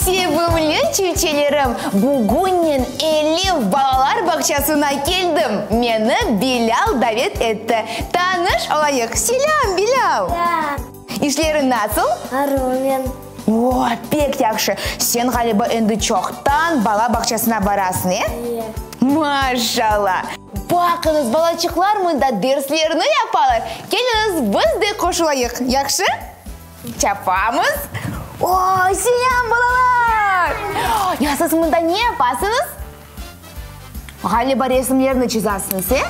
Sevimli çilçelerim, bugün men Elif balalar bağçasına keldim. Meni Bilâl davet etti. Tanış olayıq. Selâm, Bilâl! Selâm! İşleriñ nasıl? Arumen. O, pek yahşı! Sen, ğaliba, endi çoqtan bala bağçasına barasıñ, e? E. Maşallah! Baqıñız, balaçıqlar mında derslerini yapalar. Keliñiz, biz de qoşulayıq, yahşı? Çapamız. O, selâm, balalar! Ya siz mında ne yapasıñız? Ğaliba, resimlerni çizasıñız, e?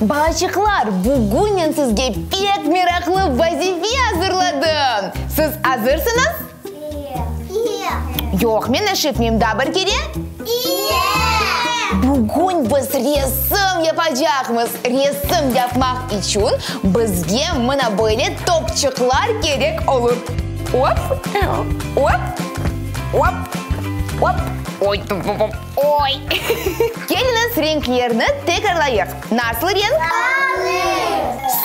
Balaçıqlar, bugün men sizge pek meraqlı vazife azırladım. Siz azırsıñız? Yoq, men eşitmeyim, daa bir kere? Bugün biz resim yapacaqmız. Resim yapmaq içün bizge mına böyle topçıqlar kerek olur. Op, op, op, op, oy, oy. Keliñiz, renklerni tekrarlayıq. Nasıl renk? Sarı.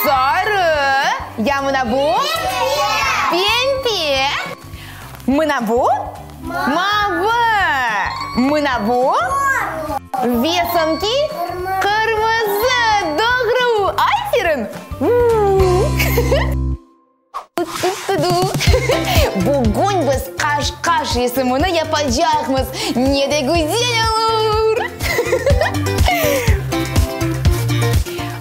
Sarı. Ya mına bu? Pembe. Pembe. Mına bu? Mavı. Mına bu? Mor. Ve soñki? Qırmızı. Qırmızı. Doğru. Aferin. Bugün biz qaş-qaş resimini yapacaqmız. Ne de güzel olur!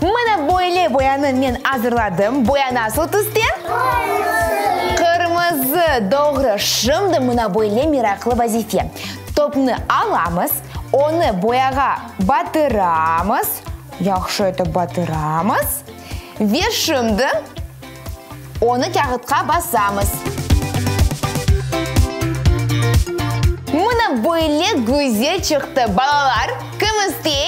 Mına böyle boyanı men azırladım. Boya nasıl tüste? Qırmızı. Qırmızı, doğru. Şimdi mına böyle meraqlı vazife. Topnı alamız, onı boyağa batıramız, yahşı etip batıramız ve şimdi onı kâğıtqa basamız. Mına böyle güzel çıqtı, balalar, kim istey?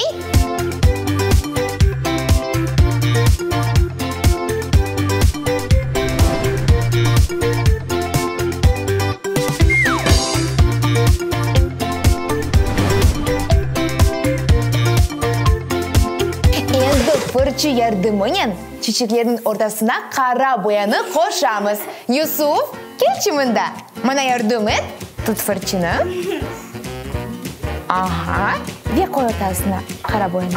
Endi fırçı yardımınen çiçeklerniñ ortasına qara boyanı qoşamız. Yusuf, kelçi mında, maña yardım et, tut fırçını. Aha, ve qoy ortasına qara boyanı.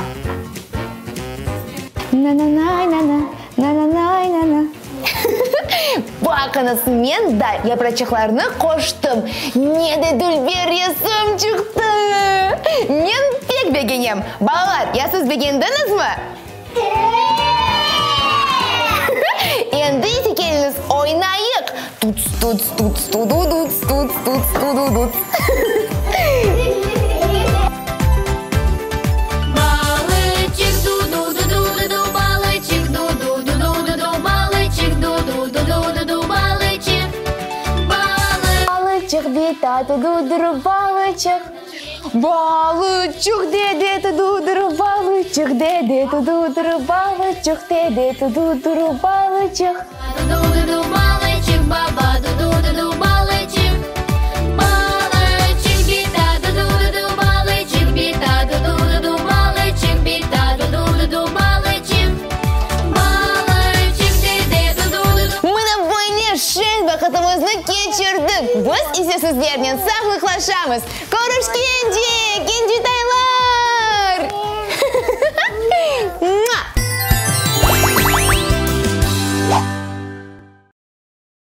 Na-na-nay-na-na, na-na-nay-na-na. Baqıñız, men da yapraçıqlarnı qoştım. Ne de dülber resim çıqtı! Men pek begenem. Balalar, ya siz begendiñizmi? Endi ise keliñiz, oynayıq! Tuts-tuts-tuts-tudu-duts, tuts-tuts-tudu-duts. Balıçıq du-du-du-du-du-du, balıçıq du-du-du-du-du-du, balıçıq du-du-du-du-du-du, balıçıq, balı. Balıçıq bita tu-du-duru, balıçıq. Balıçıq dede tu-du-duru, balıçıq dede tu-du-duru, balıçıq dede tu-du-duru, balıçıq. Du-du-du-du, balıçıq, baba du-du-du-du, balıçıq. Balıçıq bita du-du-du-du, balıçıq bita du-du-du-du, balıçıq bita du-du-du-du, balıçıq. Balıçıq dede du-du-du-du. Mına böyle şeñ vaqıtımıznı keçirdik. Biz ise sizlernen sağlıqlaşamız. Körüşkence, Kencitaylar!